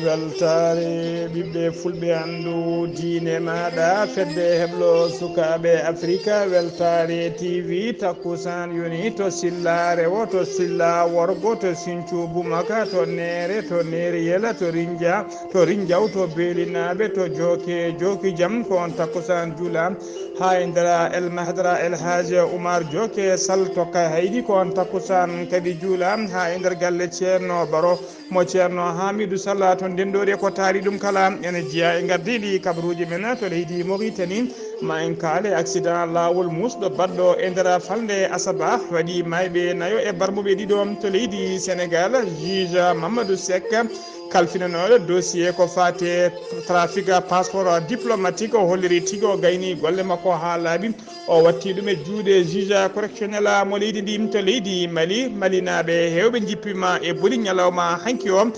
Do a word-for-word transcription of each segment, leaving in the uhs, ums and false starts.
Weltaare ɓiɓɓe fulɓe, anndu diine maaɗa, fedde heblo sukaaɓe Afrika, weltaare T V, takkusaan yoni to Silla rewo, to Silla worgo, to Sincu Bumaka, to Neere, to Neeriyela, to Rinja, to Rinjaw, to Beelinaaɓe, to Jooke, Jooki Jam, ko on takkusaan juula. Haa e nder El Mahdara El Hadj Oumar Jooke Sall to Kayhayɗi, ko on takkusaan kadi juula. Haa e nder galle Ceerno Baro, mo Ceerno Hamidou Sall to Ndenndoori, ko taari ɗum kala ene jeyaa e ngardiiɗi kabaruuji men to leydi Mauritanie. Ma en kaale accident laawol muusɗo baɗɗo e nder falnde Asaba, waɗi maayɓe nayo e barmuɓe ɗiɗo to leydi Sénégal. Juge Mamadou Seck, kalfinanooɗo dossier ko faate trafic passeport diplomatique, o holliri tigi o gayni golle makko haa laaɓi. O watti ɗum e juuɗe juge correctionnel mo leydi ndi to leydi Mali. Malinaaɓe heewɓe njippiima e boli ñalawma hanki o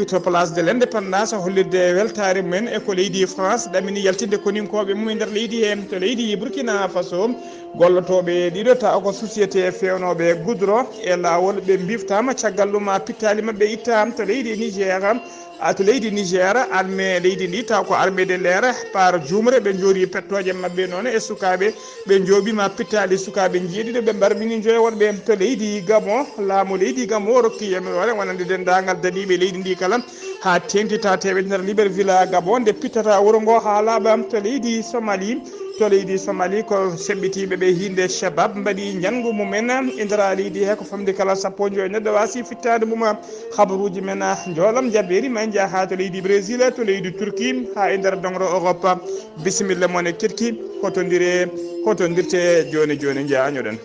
to Place de l'Indépendance, hollirde weltaare mumen e ko leydi France ɗamini yaltinde koninkooɓe mum e nder leydi he. To leydi Burkina Faso, gollotooɓe ɗiɗo tawa ko société feewnooɓe goudron e laawol, ɓe mbiftaama, caggal ɗum pittaali maɓɓe itta. To leydi Niger, a, to leydi Niger, armée leydi ndi, taw ko armée de l'air, par jumre, ɓe njoori pettooje maɓɓe noon e sukaaɓe, ɓe njooɓiima pittaali sukaaɓe njeeɗiɗo, ɓe mbarmini njoyo woɗɓe. To leydi Gabon, laamu leydi Gabon o rokki yamiroore wonande denndaangal dadiiɓe leydi ndi kala, haa teeŋti tawa teeɓe nder Libreville, Gabon, nde pittata wuro ngo haa laaɓa. To leydi Somali, to leydi Somali, ko seɓɓitiiɓe ɓe hiinde Shabab mbaɗi njanngu mumen e nder leydi he, ko famɗi kala sappo e njoyo neɗɗo waasi fittaandu mum. Habaruuji men, ah, njoolam jabeeri ma en njaha haa to leydi Brésil, to leydi Turki, haa e nder doŋro Europe. Bisimilla mon e keɗki, hotondire, hotondirte jooni jooni, njaañoɗen.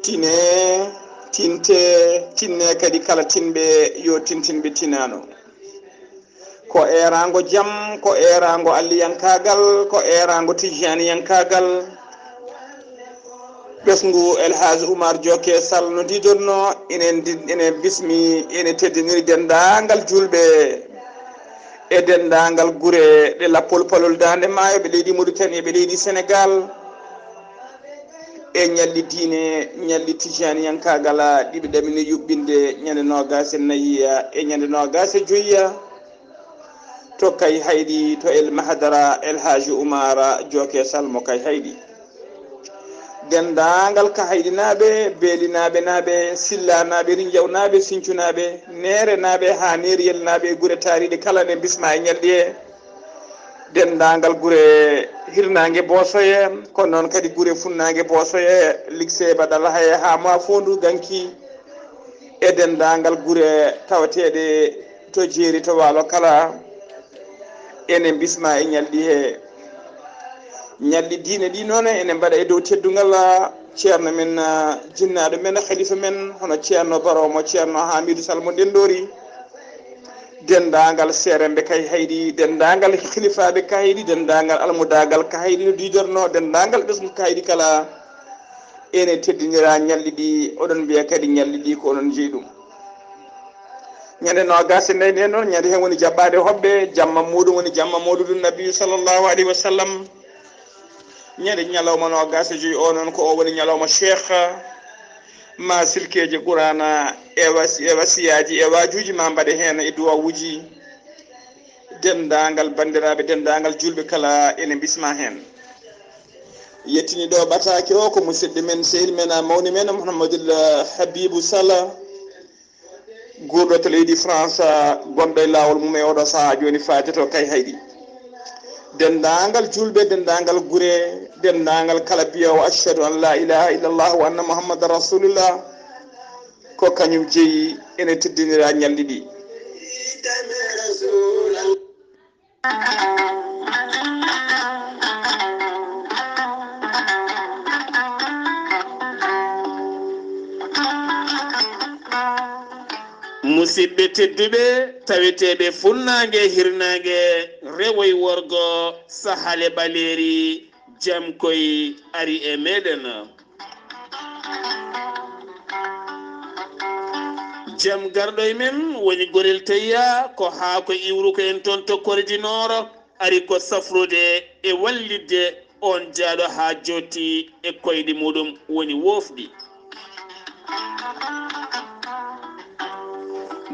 Tine, tinte, tinne kadi kala tinɓe yo tintin ɓe tinano. Ko eeraango jam, ko eeraango alliyankaagal, ko eeraango tijjaaniyankaagal. Ɓesngu El Hadj Oumar Jokke Sall no diidorno, ene ndi-, ene bismi, ene teddiniri denndaangal juulɓe e denndaangal gure ɗe lappol palol Daande Maayo, ɓe leydi Mauritanie, ɓe leydi Sénégal, e ñalli diine, ñalli tijjaaniyankaagal, ɗi ɓe ɗamini yuɓɓinde ñande noogaas e nayi e ñande noogaas e joyi to Kayhayɗi, to El Mahadara El Hadji Oumar Jokke Sall mo Kayhayɗi. Denndaangal Kayhayɗinaaɓe, Beelinaaɓe naaɓe, Sillanaaɓe, Rinjawnaaɓe, Sincunaaɓe, Neerenaaɓe haa Neeriyelnaaɓe e gure taariiɗe kala ne bisma e ñalɗi he. Denndaangal gure hirnaange Boosoye, kono noon kadi gure funnaange Boosoye, Likse Badal Haye haa Maafoondu Ganki, e denndaangal gure tawateeɗe to jeeri to waalo kala, ene bisma e ñalɗi he. Ñalɗi diine ɗi noon ene mbaɗa e dow teddungal ceerno men, jinnaaɗo men, khalifa men, hono ceerno Baro mo ceerno Hamidou Sall mo Ndenndoori. Denndaangal seeremɓe Kayhayɗi, denndaangal khilifaaɓe Kayhayɗi, denndaangal almudaagal Kayhayɗi no diidorno, denndaangal ɓesngu Kayhayɗi kala, ene teddinira ñalɗi ɗi, oɗon mbiya kadi ñalɗi ɗi ko onon njeyi ɗum. Ñande noogaas e nayi nden noon, ñande heen woni jaɓɓaade hoɓɓe, jamma muuɗum woni jamma Mawludu Nabi sallallahu alayhi wa sallam. Ñande ñalawma noogaas e joyi o noon, ko o woni ñalawma Cheikh, ma silkeeje Quraana e wasi-, e wasiyaaji e waajuuji ma mbaɗe heen e duwawuuji. Denndaangal banndiraaɓe, denndaangal juulɓe kala ene bisma heen. Yettini ɗo ɓataake o ko musidɗo men, sehil men, mawni men, Mouhamadoul Habibou Sall, guurɗo to leydi France, gonɗo e laawol mum e oɗo sahaa jooni faade to Kayhayɗi. Denndaangal juulɓe, denndaangal gure, denndaangal kala biyoowo ashhadu an la ilaha illallah wa anna Muhammadan rasulullah, ko kañum jeyi ene teddinira ñalɗi ɗi. Musidɓe tedduɓe, taweteeɓe funnaange, hirnaange, rewo e worgo, sahale ɓaleeri, jam koy ari e meɗen. Jam garɗo e men woni gorel teyya ko haa ko iwru ko en toon to Kore di Nooro ari ko safrude e wallitde oon jaaɗo haa jooɗti e koyɗe muɗum woni woofɗi.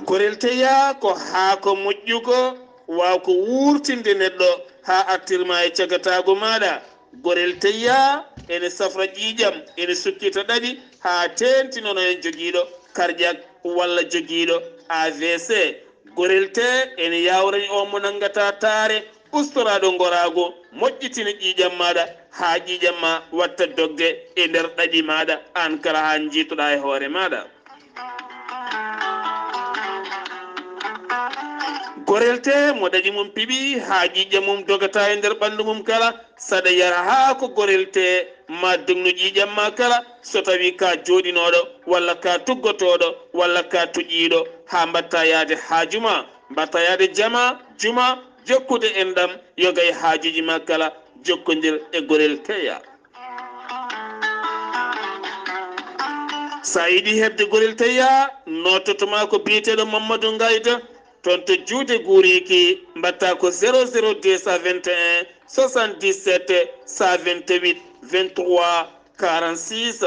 Gorel teyya ko haa ko moƴƴugo waaw ko wuurtinde neɗɗo haa artirma e cagataagu maaɗa. Gorel teyya ene safra ƴiiƴam, ene sukkita ɗaɗi haa teentinono en jogiiɗo karƴak walla jogiiɗo A V C. Gorel te ene yaawrani on mo nanngata taare, ustoraaɗo ngoraagu, moƴƴitina ƴiiƴam maaɗa haa ƴiiƴam ma watta dogde e nder ɗaɗi maaɗa aan kala haa njiitoɗaa e hoore maaɗa. Gorel te mo ɗaɗi mum piɓi haa ƴiiƴam mum dogata e nder ɓanndu mum kala, saɗa yara haa ko gorel te ma dognu ƴiiƴam ma kala, so tawi ka jooɗinooɗo walla ka tuggotooɗo walla ka tuƴiiɗo haa mbatta yaade haaju ma, mbatta yaade jama, juma, jokkude enɗam, yogay haajuuji ma kala, jokkondir e gorel teya. Sa yiɗi heɓde gorel teya, noototoma ko biyeteeɗo Mamadou Ngayda, toon to juude guuriiki, mbatta ko zéro zéro deux cent vingt et un soixante-dix-sept cent vingt-huit vingt-trois quarante-six,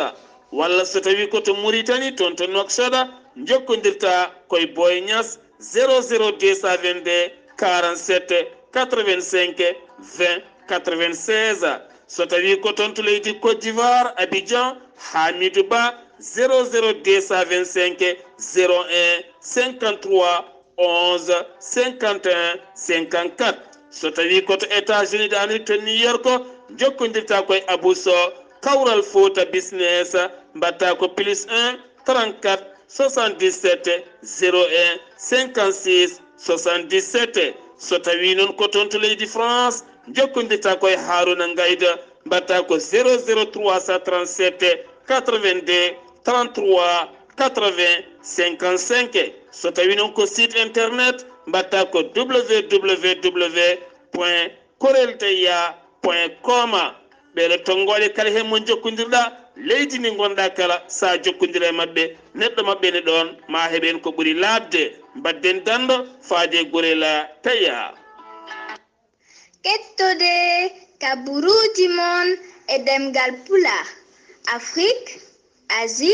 walla so tawi ko to Mauritanie, toon to Nouakchott, njokkondirta koye Boy Niass, zéro zéro deux cent vingt-deux quarante-sept quatre-vingt-cinq vingt quatre-vingt-seize. So tawi ko toon to leydi Côte d'Ivoire, Abidjan, Hamidou Ba, zéro zéro deux cent vingt-cinq zéro un cinquante-trois onze cinquante et un cinquante-quatre. So tawi ko to États-Unis d'Amérique to New York, njokkondirta koye Abou Sow, Kawral Fouta Business, mbatta ko plus un trente-quatre soixante-dix-sept zéro un cinquante-six soixante-dix-sept. So tawi noon ko toon to leydi France, njokkondirta koye Harouna Ngayda, mbatta ko zéro zéro trois cent trente-sept quatre-vingt-deux trente-trois quatre-vingts cinquante-cinq. So tawi noon ko site internet, mbatta ko www point korelteya point com. Ɓeɗo tonngooɗe kala heen mo njokkondirɗa, leydi ndi ngonɗa kala, sa jokkondira e maɓɓe, neɗɗo maɓɓe ne ɗoon, ma heɓen ko ɓuri laaɓde. Mbadden danndo faade gorela teya. Kettode kaburuuji mon e ɗemngal Pulaar, Afrik, Asie,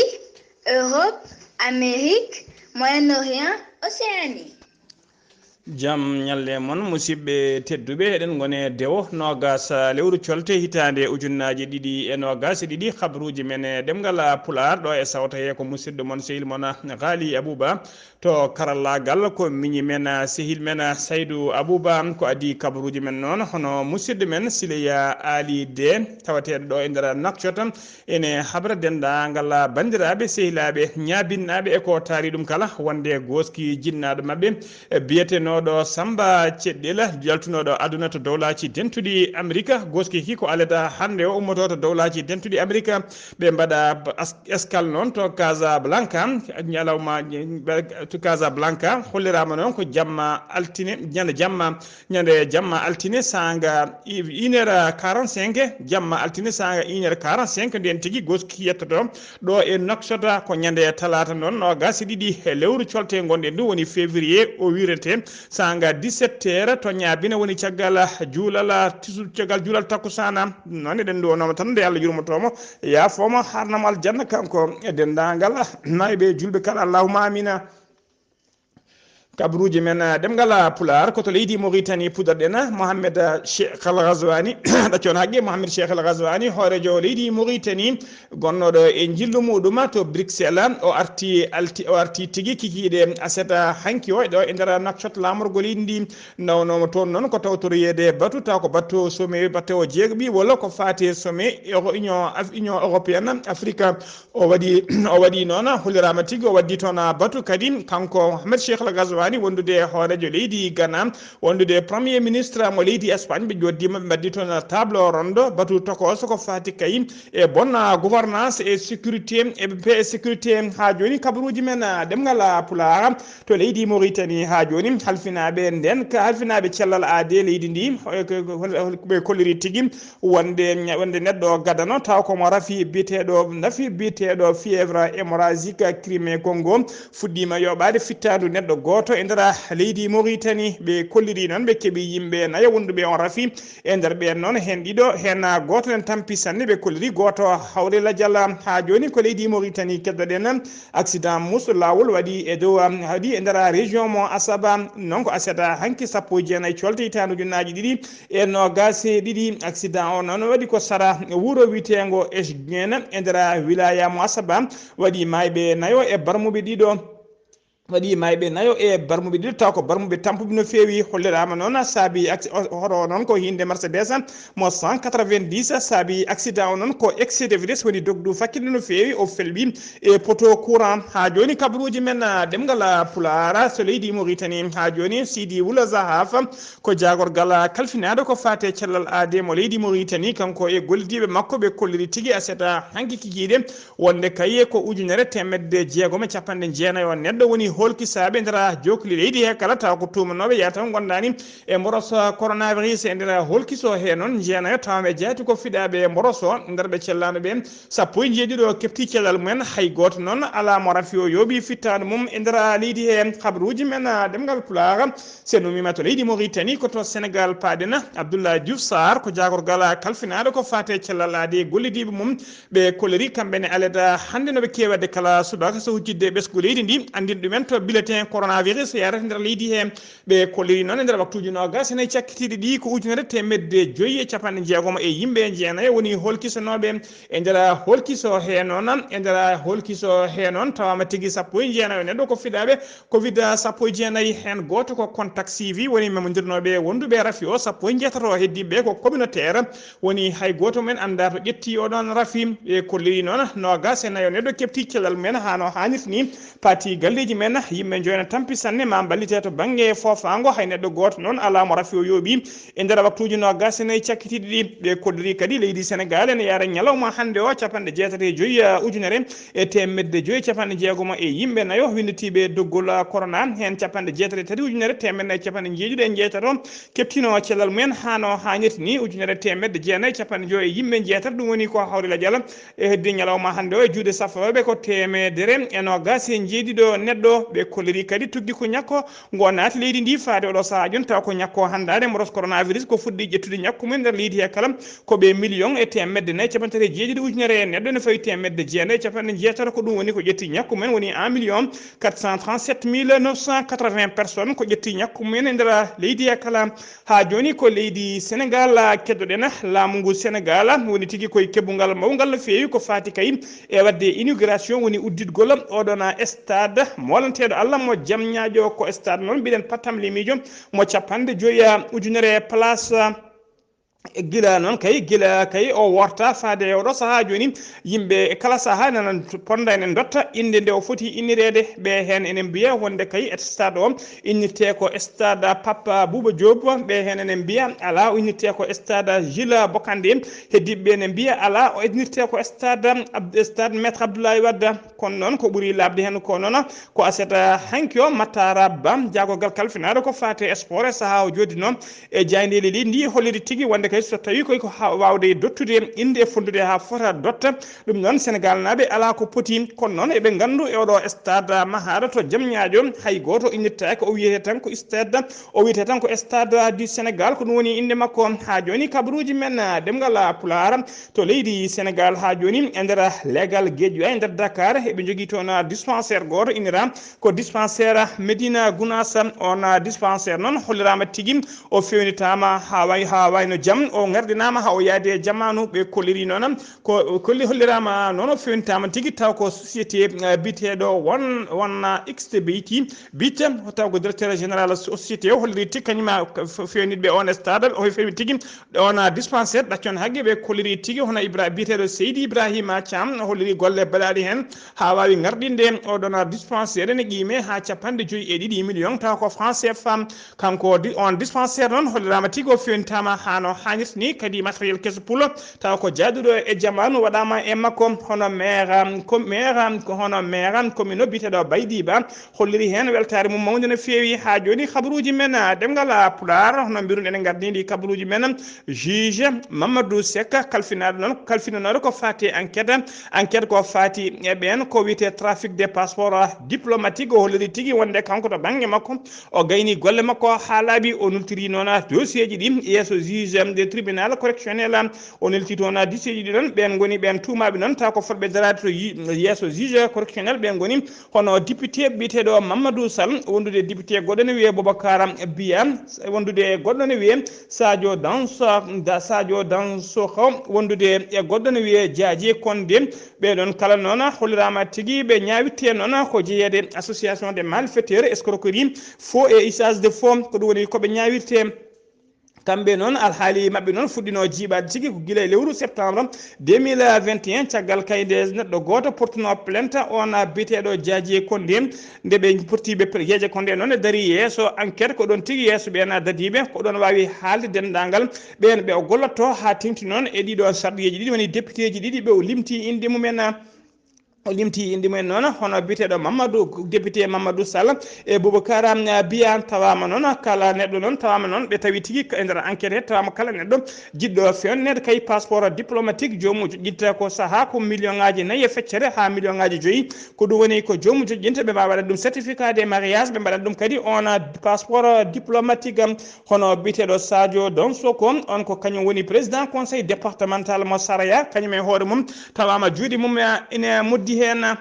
Europe, Amérique, Moyen-Orient, Océanie. Jam ñalle mon, musidɓe tedduɓe, eɗen ngone dewo noogas lewru colte hitaande ujunnaaje ɗiɗi e noogas e ɗiɗi. Habruuji men e ɗemngal Pulaar ɗo e sawta he ko musidɗo mon, sehil mon Ghali Abouba. To karallaagal ko miñi men, sehil men Saydou Abouba, ko adii kabaruuji men noon, hono musidɗo men Sileya Ali De, tawateeɗo ɗo e nder Nouakchott, ene habra denndaangal banndiraaɓe, sehilaaɓe, ñaabinnaaɓe e ko taari ɗum kala, wonde gooski jinnaaɗo maɓɓe, biyetenooɗo Samba Ceɗɗel, yaltunooɗo aduna to Dowlaaji Dentuɗi Amerika, gooski ki ko alada hannde o ummotoo to Dowlaaji Dentuɗi Amerika, ɓe mbaɗa ba-, as-, escale noon to Casablanca, ñalawma, to Casablanca, holliraama noon ko jamma altine, ñande jamma, ñande jamma altine, saanga i-, une heure quarante-cinq, jamma altine, saanga une heure quarante-cinq, nden tigi gooski yettoto ɗo e Nouakchott, ko ñande talaata noon, noogas e ɗiɗi e lewru colte ngonɗen ɗum, woni février o wirete, saanga dix-sept heures, to ñaabina woni caggal juulal, tisu-, caggal juulal takkusaana, noon eɗen nduwanoo mo tan, nde Allah yurmoto mo, yaafoo mo, haarna mo aljanna, kanko e denndaangal maayɓe e juulɓe kala. Allahumma amina. Kabaruuji men, eh, ɗemngal Pulaar, ko to leydi Mauritanie puɗɗorɗen. Mohamed, eh, Cheikh Al Ghazouani, ɗaccoon haqqe, Mohamed Cheikh Al Ghazouani, hooreejo leydi Mauritanie, gonnooɗo e njillu muɗum to Bruxelles, o arti, alti, o arti tigi kikiiɗe aset hanki o, ɗo e nder Nouakchott, laamorgo leydi ndi, nawnooma toon noon ko tawtoroyeede batu, taw ko batu sommet, batu o jeegaɓi, walla ko faati e sommet Euro-, Union Af-, Union Européenne, Afrique. O waɗi, o waɗi noon, holliraama tigi, o waɗdi toon batu kadi, kanko Ahmed Cheikh Al Ghazouani, ani wondude e hooreejo leydi Ghana, wondude e premier ministre mo leydi Espagne. Ɓe jooɗdiima, ɓe mbaɗdi toon table ronde, batu tokooso ko faati kay e bonne gouvernance e sécurité, e paix et sécurité. Haa jooni, kabaruuji men, ah, ɗemngal, ah, Pulaar to leydi Mauritanie. Haa jooni, halfinaaɓe nden, ka halfinaaɓe cellal aadee leydi ndi, eh, ko, ko, ko ɓe kolliri tigi wonde, wonde neɗɗo gadano, taw ko mo rafi biyeteeɗo, rafi biyeteeɗo fièvre hémorragique Crimée Congo, fuɗɗiima yoɓaade fittaandu neɗɗo gooto e nder leydi Mauritanie. Ɓe kolliri noon, ɓe keɓi yimɓe nayo wonduɓe on rafi. E nder ɓeen noon, heen ɗiɗo, heen gooto nen tampi sanne, ɓe kolliri gooto hawri lajal. Haa jooni ko leydi Mauritanie keddoɗen. Accident musu laawol waɗi e dow, waɗi e nder région mo Asaba. Noon ko aset hanki sappo e jeenayi colte hitaande ujunnaaji ɗiɗi e noogaas e ɗiɗi. Accident o noon waɗi ko sara wuro wiyeteengo Eshgen e nder wilaya mo Asaba. Waɗi maayɓe nayo e barmuɓe ɗiɗo. Waɗi maayɓe nayo e barmuɓe ɗiɗo, taw ko barmuɓe tampuɓe no feewi. Holliraama noon saabi acc-, o-, hoto o noon ko hiinde Mercedes mo cent quatre-vingt-dix. Saabi accident o noon ko excès de vitesse, woni dogdu fakkinde no feewi, o felɓi e poto courant. Haa jooni kabaruuji men, ah, ɗemngal, ah, Pulaar, so leydi Mauritanie. Haa jooni Sidi Wula Zahaf ko jaagorgal, ah, kalfinaaɗo ko faati e cellal aadee mo leydi Mauritanie, kanko e gollidiiɓe makko ɓe kolliri tigi aset hanki kikiiɗe wonde kay ko ujunere teemedde jeegom e capanɗe jeenayi o neɗɗo woni hoolkisaaɓe nder jookli leydi he kala, taw ko tuumanooɓe yataw ngondaani e mboros coronavirus. E nder hoolkiso he noon, jeenayo tawaaɓe jaati ko fiɗaaɓe e mboros o, nder ɓe cellaano ɓe sappo e jeeɗiɗo keɓti cellal mumen, hay gooto noon alaa mo rafi o yooɓi fittaandu mum e nder leydi he. Habaruuji men, ah, ɗemngal Pulaar, so en ummiima to leydi Mauritanie, ko to Senegal paaɗen. Abdoulaye Diouf Sarr ko jaagorgal kalfinaaɗo ko faati e cellal aadee e gollidiiɓe mum. Ɓe kolliri kamɓe ne aleda hannde no ɓe keewi waɗde kala subaka so hujjidde e ɓesngu leydi ndi, anndin ɗumen to bulletin coronavirus yarata nder leydi he. Ɓe kolliri noon e nder waktuuji noogaas e nayi cakkitiiɗi ɗi ko ujunere teemedde joyi e capanɗe jeegom e yimɓe jeenayo woni hoolkisanooɓe e nder hoolkiso he noon. E nder hoolkiso he noon tawaama tigi sappo e jeenayo neɗɗo ko fiɗaaɓe covid sappo e jeenayi, heen gooto ko contact suivi, woni memondirnooɓe wonduɓe rafi o. Sappo e jeetato heddiiɓe ko communautaire, woni hay gooto men anndaa to ƴetti oɗon rafi. E kolliri noon noogaas e nayo neɗɗo keɓti cellal mumen haa no haanirta ni. Pati galleeji men, yimɓe njoyna tampi sanne ma mballite to bannge foofaango, hay neɗɗo gooto noon alaa mo rafi o yooɓi e nder waktuuji noogaas e nayi cakkitiiɗi ɗi. Ɓe kolliri kadi leydi Senegal ene yaara ñalawma hannde o capanɗe jeetati e joyi ujunere e teemedde joyi capanɗe jeegom e yimɓe nayo winnditiiɓe doggol corona, heen capanɗe jeetati e tati ujunere teemedde nayi capanɗe jeeɗiɗi e jeetato keɓtino cellal mumen haa no haanirta ni, ujunere teemedde jeenayi capanɗe joyi e yimɓe jeetati. Ɗum woni ko hawri lajal e heddi ñalawma hannde o e juuɗe safrooɓe ko teemedere e noogaas e jeeɗiɗo neɗɗo. Ɓe kolliri kadi tuggi ko ñakko ngo naati leydi ndi faade oɗo sahaa jooni, taw ko ñakko hanndaande mboros coronavirus ko fuɗɗi ƴettude ñakku mum nder leydi he kala. Ko ɓe million e teemedde nayi capanɗe tati e jeeɗiɗi ujunere e neɗɗo, ene fawi teemedde jeenayi e capanɗe jeetato. Ko ɗum woni ko ƴetti ñakku men woni un million quatre cent trente-sept mille neuf cent quatre-vingts personnes ko ƴetti ñakku men e nder leydi he kala. Haa jooni ko leydi Senegal keddoɗen. Laamu ngu Senegal woni tigi koye keɓungal mawngal no feewi ko faati kay e waɗde inauguration, woni udditgol oɗon stade moolanteeɗo Allah mo Diamniadio. Ko stade noon mbiɗen pattam limiijo mo capanɗe joyi ujunere place. E gila noon kay, gila kay o worta faade e oɗo sahaa jooni, yimɓe e kala sahaa nana ponda ene dotta innde nde o foti innireede. Ɓe heen ene mbiya wonde kay e stade o innirtee ko stade Papa Bouba Diop, ɓe heen ene mbiya alaa, o innirtee ko stade Jules Bocandé, heddiiɓe ɓe ene mbiya alaa, o innirtee ko stade Ab-, stade Maître Abdoulaye Wade. Kono noon ko ɓuri laaɓde heen ko noon ko aset hanki o, Matar Ba, jaagorgal kalfinaaɗo ko faati e sport e sahaa o jooɗinoo e jaayndeeli leydi ndi, holliri tigi wonde kay so tawii koy ko ha-, waawde dottude innde e fonndude haa fota dotta. Ɗum noon Senegaalnaaɓe alaa ko poti, kono noon eɓe nganndu e oɗo stade mahaaɗo to Diamniadio hay gooto innirtaake, o wiyetee tan ko stade, o wiyetee tan ko stade du Sénégal, ko ɗum woni innde makko. Haa jooni kabaruuji men, ah, ɗemngal, ah, Pulaar to leydi Senegal. Haa jooni e nder leegal Guédiawaye e nder Dakar, eɓe njogii toon, ah, dispensaire gooto innira ko dispensaire Médina Gounass. On, ah, dispensaire noon holliraama tigi o feewnitaama haa way-, haa wayno jam. O ngardinaama haa o yaadi e jamaanu, ɓe kolliri noon. Ko kolli holliraama noon, o fewnitaama tigi, taw ko société, eh, biyeteeɗo won, won, ah, X T B T, bit, taw ko directeur général société o holliri tigi, kañum ma f-, fewniɗo ɓe on stade, o fewi tigi on, ah, dispensaire, ɗaccon hagge ɓe kolliri tigi, hono Ibra-, biyeteeɗo Seydi Ibrahima Thiam, o holliri golle baɗaaɗe heen, haa waawi ngardinde oɗon, ah, dispensaire ene qiime haa capanɗe joyi e ɗiɗi million, taw ko franc C F A. Kanko di-, on dispensaire noon holliraama tigi o fewnitaama haa no haanirta ni, kadi matériel keso pulo, taw ko jaaduɗo e jamaanu waɗaama e makko, hono maire, um, ko maire, um, ko hono maire, um, commune o biyeteeɗo Baydi Ba, holliri heen weltaare mum mawnde no feewi. Haa jooni kabaruuji men, ah, ɗemngal, ah, Pulaar, hono mbiruɗen e ngardiindi kabaruuji men, juge Mamadou Seck, kalfinaaɗo noon, kalfinanooɗo ko faati e enquête, enquête ko faati e ɓeen ko wiyetee trafic des passeports diplomatiques, o holliri tigi wonde kanko to bannge makko, o gayni golle makko haa laaɓi, o nultiri noon dossier ji ɗi yeeso juge de tribunal correctionnel. O nelti toon dossier ji ɗi noon, ɓeen ngoni ɓeen tuumaaɓe noon, taw ko fotɓe daraade to yi-, yeeso juge correctionnel, ɓeen ngoni hono député biyeteeɗo Mamadou Sall, wondude député goɗɗo ne wiyee Boubacar Biya, wondude e goɗɗo ne wiyee Sadio Danso-, Da-, Sadio Dansokho, wondude e goɗɗo ne wiyee Diadji Condé. Ɓee ɗoon kala noon holliraama tigi ɓe ñaawirtee noon ko jeyeede association de malfaiteurs, escroquerie, faux et usage de faux, ko ɗum woni ko ɓe ñaawirtee. Kamɓe noon, alhaali maɓɓe noon fuɗɗino jiiɓaade tigi ko gila e lewru septembre deux mille vingt et un, caggal kay nde neɗɗo gooto portuno plainte, on biyeteeɗo Diadji Condé. Nde ɓe porti ɓe pl-, Diadji Condé noon e darii yeeso enquête, ko ɗoon tigi yeeso ɓeen dadiiɓe, ko ɗoon waawi haalde denndaangal ɓeen ɓe o gollotoo haa teeŋti noon e ɗiɗo sarɗiyeeji ɗiɗi, woni députéji ɗiɗi ɓe o limti innde mumen. O limti innde mumen noon, hono biyeteeɗo Mamadou, député Mamadou Sall e Boubacar, um, Biya, tawaama noon, kala neɗɗo noon, tawaama noon, ɓe tawi tigi e nder enquête he, tawaama kala neɗɗo jiɗɗo feewneede kay passeport diplomatique, joomum joƴƴinta ko sahaa ko million ŋaaji nayi e feccere haa million ŋaaji joyi. Ko ɗum woni ko joomum joƴƴinta, ɓe mbaawa waɗande ɗum certificat de mariage, ɓe mbaɗa ɗum kadi on passeport diplomatique. Hono biyeteeɗo Sadio Donsoko, on ko kañum woni président conseil départemental mo Saraya, kañum e hoore mum tawaama juuɗe mum, eh, ene moddi heen,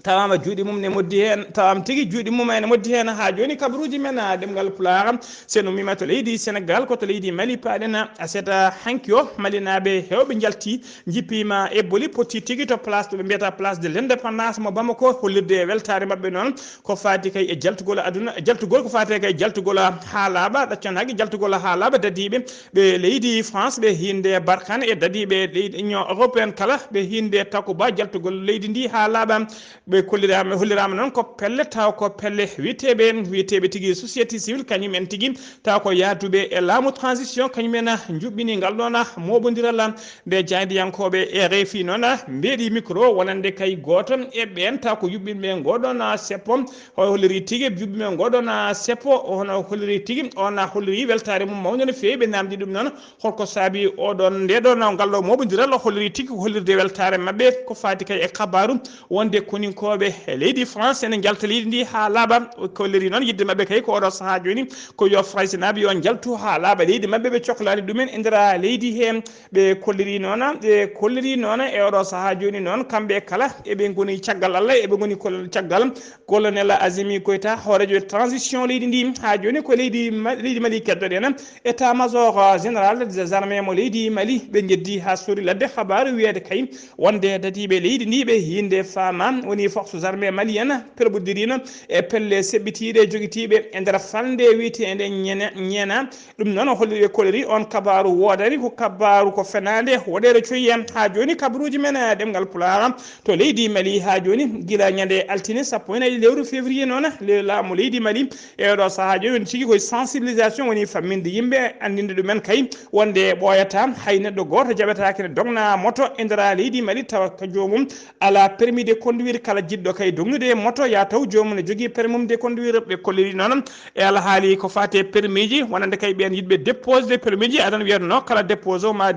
tawaama juuɗe mum ne moddi heen, tawaama tigi juuɗe mum ene moddi heen. Haa jooni kabaruuji men, ah, ɗemngal Pulaar, so en ummiima to leydi Senegaal, ko to leydi Mali paaɗen, ah, seeɗa hanki o, Malinaaɓe heewɓe njalti, njippiima e boli, potti tigi to place ɗo ɓe mbiyata place de l'indépendance mo Bamako, hollirde weltaare maɓɓe noon ko faati kay e jaltugol aduna, jaltugol ko faati kay e jaltugol haa laaɓa, ɗaccon hakke jaltugol haa laaɓa dadiiɓe ɓe leydi France, ɓe hiinde Barkhane e dadiiɓe leydi Union européenne kala, ɓe hiinde Takuba jaltugol leydi ndi haa laaɓa. Ɓe kolliraama, holliraama noon ko pelle, taw ko pelle wiyeteeɓe, wiyeteeɓe tigi société civile, kañum en tigi taw ko yahduɓe e laamu transition, kañum en njuɓɓini ngal ɗoon mooɓondiral. Nde jaayndiyankooɓe R F I noon mbeeɗi micro wonande kay gooto e ɓeen, taw ko yuɓɓinɓe ngoo ɗoon seppo, o holliri tigi yuɓɓinɓe ngoo ɗoon seppo, hono holliri tigi, on holliri weltaare mum mawnde no feewi, ɓe naamndi ɗum noon, holko saabi oɗon, nde ɗoon ngal ɗo mooɓondiral, holliri tigi ko hollirde weltaare maɓɓe ko faati kay e kabaaru wonde koninkooɓe e leydi France ene njalta leydi ndi haa laaɓa. Kolliri noon yiɗde maɓɓe kay ko oɗo sahaa jooni ko yo Fransinaaɓe yo njaltu haa laaɓa leydi maɓɓe, ɓe coklaani ɗumen e nder leydi he. Ɓe kolliri noon, ɓe kolliri noon e oɗo sahaa jooni noon, kamɓe kala eɓe ngoni caggal Allah, eɓe ngoni kol-, caggal colonel Azimi Goïta, hooreejo transition leydi ndi. Haa jooni ko leydi Ma-, leydi Mali keddoɗen, état major général des armées mo leydi Mali, ɓe njeddi haa sori ladde habaaru wiyeede kay wonde dadiiɓe leydi ndi ɓe hiinde faama woni forces armées maliennes pelɓodirino e pelle seɓɓitiiɗe jogitiiɓe e nder falnde wiyeteende Ñene-, Ñeena. Ɗum noon o holliri e kolliri on kabaaru woodani ko kabaaru ko fenaande woɗeere coyi en. Haa jooni kabaruuji men, eh, ɗemngal Pulaar to leydi Mali haa jooni gila ñande altine sappo e nayi lewru février noon le-, laamu leydi Mali e oɗo sahaa jooni woni tigi koye sensibilisation woni famminde yimɓe anndinde ɗumen kay wonde ɓooyata hay neɗɗo gooto jaɓetaake ne dogna moto e nder leydi Mali tawa ka joomum alaa permis de conduire. Kala jiɗɗo kay dognude moto ya taw joomum ne jogii permis mum de conduire. Ɓe kolliri noon e alhaali ko faati e permis ji, wonande kay ɓeen yiɗɓe déposé permis ji, aɗon wiyata no kala déposé o ma,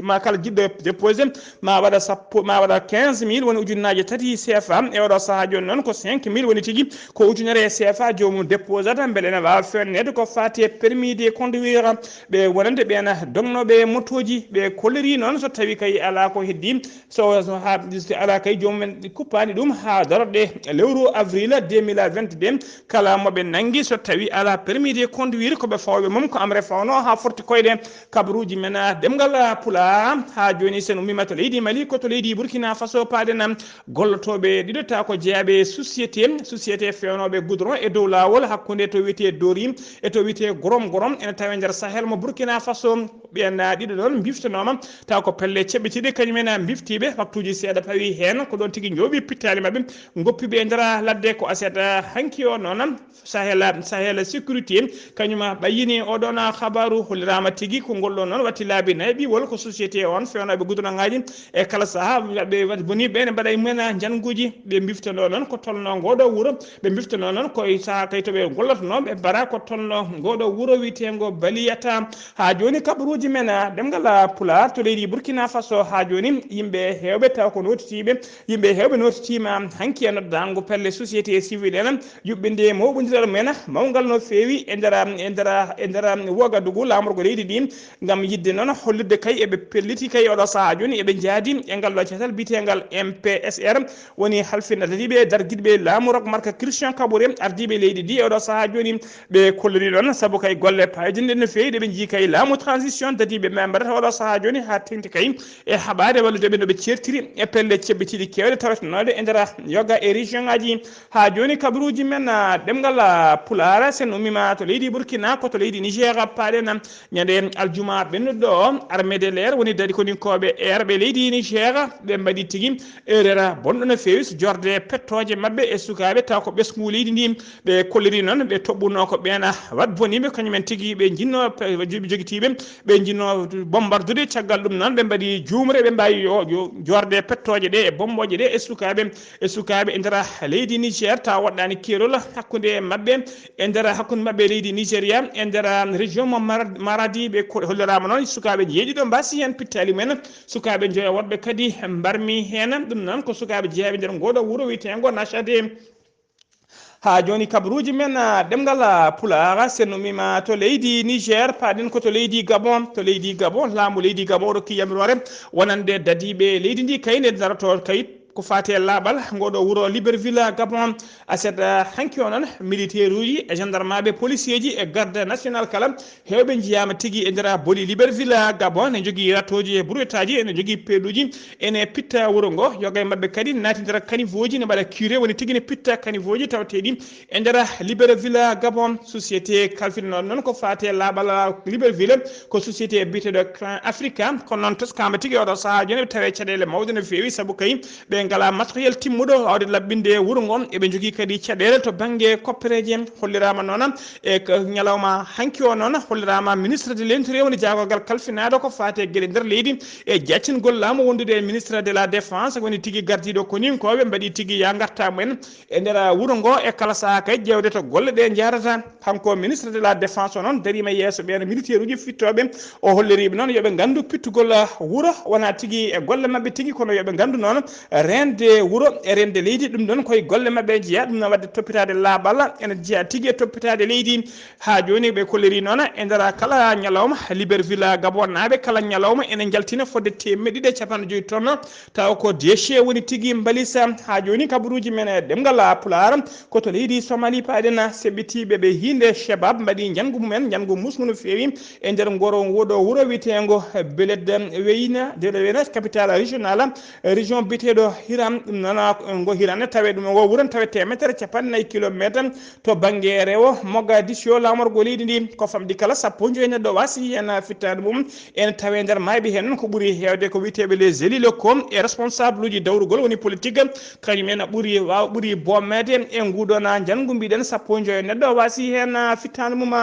ma kala jiɗɗo déposé ma waɗa sappo, ma waɗa quinze mille woni ujunnaaje tati C F A. E oɗo sahaa jooni noon ko cinq mille woni tigi ko ujunere C F A joomum déposata mbele ene waawa feewneede ko faati e permis de conduire. Ɓe wonande ɓeen dognooɓe motooji, ɓe kolliri noon so tawi kay alaa ko heddii, so, so haa, so alaa kay joomum en kuppaani ɗum, haa darorɗe lewru avril deux mille vingt-deux. Kala mo ɓe nanngi, so tawi alaa permis de conduire, ko ɓe fawɓe mum, ko amre fawno haa forti koyɗe. Kabaruuji men, ah, ɗemngal, ah, Pulaar, haa jooni, sen ummiima to leydi Mali, ko to leydi Burkina Faso paaɗen. Gollotooɓe ɗiɗo taw ko jeyaaɓe société, société feewnooɓe goudron e dow laawol hakkunde to wiyetee Dori e to wiyetee Gorom Gorom, ene tawe nder Sahel mo Burkina Faso. Ɓeen, ah, ɗiɗo ɗoon mbiftanooma taw ko pelle ceɓɓitiiɗe, kañum en, ah, mbiftiiɓe. Waktuuji seeɗa pawi heen, ko ɗoon tigi njooɓi pittaali maɓɓe, ngoppi ɓe e nder ladde. Ko aset, ah, hanki o noon, Sahel, Sahel Sécurité, kañum ɓayyini oɗon habaaru. Holliraama tigi ko ngol ɗoo noon watti laabi nayi, ɓiwol ko société on feewnooɓe gudronŋaaji e kala sahaa, ɓe waɗi boni ɓe ne mbaɗa e mumen njannguuji. Ɓe mbiftanoo noon ko tolno ngoo ɗoo wuro, ɓe mbiftanoo noon ko e sahaa kay to ɓe ngollatnoo, ɓe mbara ko tolno ngoo ɗoo wuro wiyeteengo Baliyata. Haa jooni kabaruuji men, ah, ɗemngal, ah, Pulaar to leydi Burkina Faso, haa jooni yimɓe heewɓe taw ko nootitiiɓe, yimɓe heewɓe nootitiima hanki e noddaango pelle société civile en, yuɓɓinde mawɓondiral men mawngal no feewi e nder, e nder, e nder Wagadugu, laamorgo leydi ndi, ngam yiɗde noon hollirde kay eɓe pelliti kay oɗo sahaa jooni eɓe njaadi e ngal ɗo catal biyeteengal M P S R, woni halfinɗo dadiiɓe dargiiɓe laamu Roch Marc Christian Kaboré, ardiiɓe leydi ndi e oɗo sahaa jooni. Ɓe kolliri noon sabu kay golle paydinɗe no feewi ɗe ɓe njii kay laamu transition dadiiɓe ɓe mbaɗata oɗo sahaa jooni haa teŋti kay e haɓaade wallude ɓe no ɓe ceertiri e pelle ceɓɓitiiɗe keewɗe tawetenooɗe e nder yoga e région ŋaaji. Haa jooni kabaruuji men, ah, ɗemngal, ah, Pulaar, sen ummiima to leydi Burkina, ko to leydi Niger paaɗen. Ñande aljuma ɓennuɗo o, armée de l'air woni dari koninkooɓe eerɓe leydi Niger, ɓe mbaɗi tigi erreur bonɗo no feewi, so jorde pettooje maɓɓe e sukaaɓe taw ko ɓesngu leydi ndi. Ɓe kolliri noon ɓe toɓɓunoo ko ɓeen, ah, wat boniiɓe, kañum en tigi ɓe njinnoo pe-, jogitiiɓe, ɓe njinnoo bombardude. Caggal ɗum noon ɓe mbaɗi juumre, ɓe mbaawi yo, yo jorde pettooje ɗe e bombooje ɗe e sukaaɓe, e sukaaɓe e nder leydi Niger, taw waɗɗaani keerol hakkunde maɓɓe, e nder hakkunde maɓɓe e leydi Nigeria, e nder région mo Mar-, Maradi. Ɓe ko-, holliraama noon sukaaɓe jeeɗiɗo mbasi heen pittaali mumen, sukaaɓe njoyo woɗɓe kadi mbarmi heen. Ɗum noon ko sukaaɓe jeyaaɓe nder ngoo ɗoo wuro wiyeteengo Nashade. Haa jooni kabaruuji men, ah, ɗemngal, ah, Pulaar, sen ummiima to leydi Niger, paaɗen ko to leydi Gabon. To leydi Gabon, laamu leydi Gabon o rokki yamiroore wonande dadiiɓe leydi ndi kay nde darotoo kay ko faati e laaɓal ngoo ɗoo wuro Libreville, Gabon. Aset, ah, hanki o noon, militeeruuji e gendarmaaɓe, policier ji e garde national kala, heewɓe njiyaama tigi e nder boli Libreville, Gabon, ne njogii ratooji e burwetaaji, ene njogii peeluuji, ene pitta wuro ngo. Yoga e maɓɓe kadi naati nder kaniwooji, ne mbaɗa curé, woni tigi ne pitta kaniwooji tawateeɗi e nder Libreville, Gabon. Société kalfinooɗo noon ko faati e laaɓal Libreville, ko société biyeteeɗo Cran Africa. Kono noon, toskaama tigi oɗo sahaa jooni, ɓe tawee caɗeele mawɗe no feewi, sabu kay ɓe ngalaa matériel timmuɗo waawde laɓɓinde wuro ngo. Eɓe njogii kadi caɗeele to bannge koppereeje. Holliraama noon e ko ñalawma hanki o noon, holliraama ministre de l'intérieur woni jaagorgal kalfinaaɗo ko faati e geɗe nder leydi e jaccingol laamu wondude e ministre de la défense, woni tigi gardiiɗo koninkooɓe, mbaɗi tigi yaa ngartaa mumen e nder wuro ngo e kala sahaa kay ƴeewde to golle ɗe njahrata. Kanko ministre de la défense o noon dariima yeeso ɓeen militaire uji fittooɓe, o holliriiɓe noon yo ɓe nganndu pittugol wuro wonaa tigi e golle maɓɓe tigi, kono yo ɓe nganndu noon reende wuro e reende leydi, ɗum ɗoon koye golle maɓɓe jeyaa. Ɗum noon waɗde toppitaade laaɓal ene jeyaa tigi e toppitaade leydi. Haa jooni ɓe kolliri noon e nder kala ñalawma, Libreville Gabonnaaɓe kala ñalawma ene njaltina fodde teemeɗɗe ɗiɗi e capanɗe joyi tonnes, tawa ko déchet woni tigi mbalisa. Haa jooni kabaruuji men e ɗemngal Pulaar ko to leydi Somali paaɗen, seɓɓitiiɓe ɓe hiinde Shabab mbaɗi njanngu mumen, njanngu muusngu no feewi e nder ngoro ngoo ɗoo wuro wiyeteengo Beled Weyna, Beled Weyna, capitale régionale, région biyeteeɗo Hiram, ɗum noon ngo Hiran ne tawee ɗum ngo wuro ne tawee teemedere capanɗe nayi kilomeeter to bannge rewo Mogadiscio, laamorgo leydi ndi. Ko famɗi kala sappo e joyi neɗɗo waasi heen fittaandu mum. Ene tawee nder maayɓe heen noon ko ɓuri heewde ko wiyeteeɓe les élus locaux e responsable uji dawrugol woni politique, kañum en ɓuri waaw ɓuri boommeede e nguuɗoon njanngu mbiɗen sappo e joyi neɗɗo waasi heen fittaandu mum.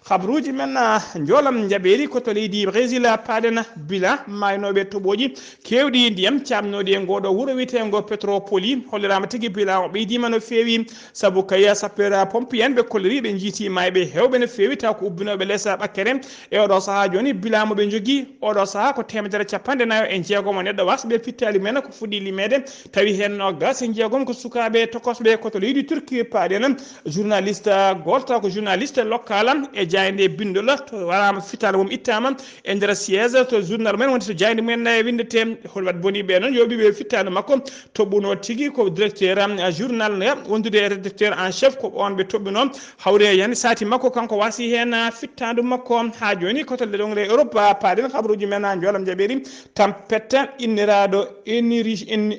Habruuji men, ah, njoolam njaɓeeri ko to leydi Brésil, ah, paaɗen, ah, bilan maaynooɓe toɓooji keewɗi ndiyam caamnooɗi e ngoo ɗoo wuro wiyeteengo Petropoli. Holliraama tigi bilan o ɓeydiima no feewi, sabu kay sapeur pompier en ɓe kolliri ɓe njiiti maayɓe heewɓe no feewi, taw ko ubbinooɓe les ɓakkere. E oɗo sahaa jooni bilan mo ɓe njogii, oɗo sahaa ko teemedere capanɗe nayo e jeegom o neɗɗo waasɓe pittaali men ko fuɗɗi limeede, tawi heen noogaas e jeegom ko sukaaɓe tokosɓe ko to leydi Turki paaɗen. Journaliste gooto taw ko journaliste local e jaaynde binndol to waraama fittaandu mum ittaama e nder siège to journal men woni to jaaynde mumen nayi winndetee. Hol waɗ boni ɓe noon yooɓi ɓe fittaandu makko Toɓɓuno tigi ko directeur am journal, wondude e rédacteur en chef, ko on ɓe toɓɓuno. Hawre yani sati makko kanko wasi hen fittaandu makko. Ha joni ko to le ɗongre Europe, paaɗen habruji men, jolam jaɓeri. Tampetta inniraɗo Enrich, en,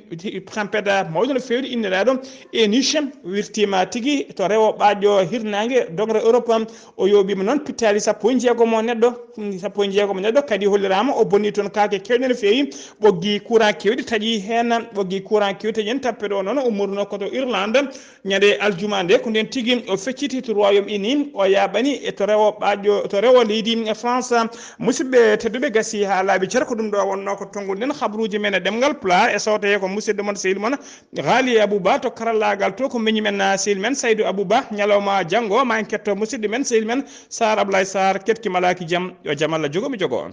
tampetta mawɗo no feewde inniraɗo Enrich wirtima tigi to rewo ɓaaƴo hirnange dogre Europe. O yooɓima noon pittaali sappo e jeegomo neɗɗo, sappo e jeegomo neɗɗo kadi hollirama o bonni toon kaake kewɗe no feewi. Ɓoggi courant kewɗi taƴi heen, ɓoggi courant kewɗi taƴi heen. Tampere o noon ummorno ko to Irlande ñande aljuma nde, ko nden tigi o fecciti to Royaume Uni, o yaaɓani e to rewo ɓaaƴo, to rewo leydi France. Musidɓe tedduɓe, gasi ha laaɓi cer, ko ɗum ɗo wonno ko tonngude nden habruji men e ɗemngal Pulaar, e sawtoye ko musidɗo mon sehil mon Ghali Abouba, to karallaagal to ko miñi men sehil men Saydou Abouba. Ñalawma janngo ma en ketto musidɗo men sehil men Sarr Ablaye Sarr, ketki malaki jam, yo jam Allah jogo mi jogo on.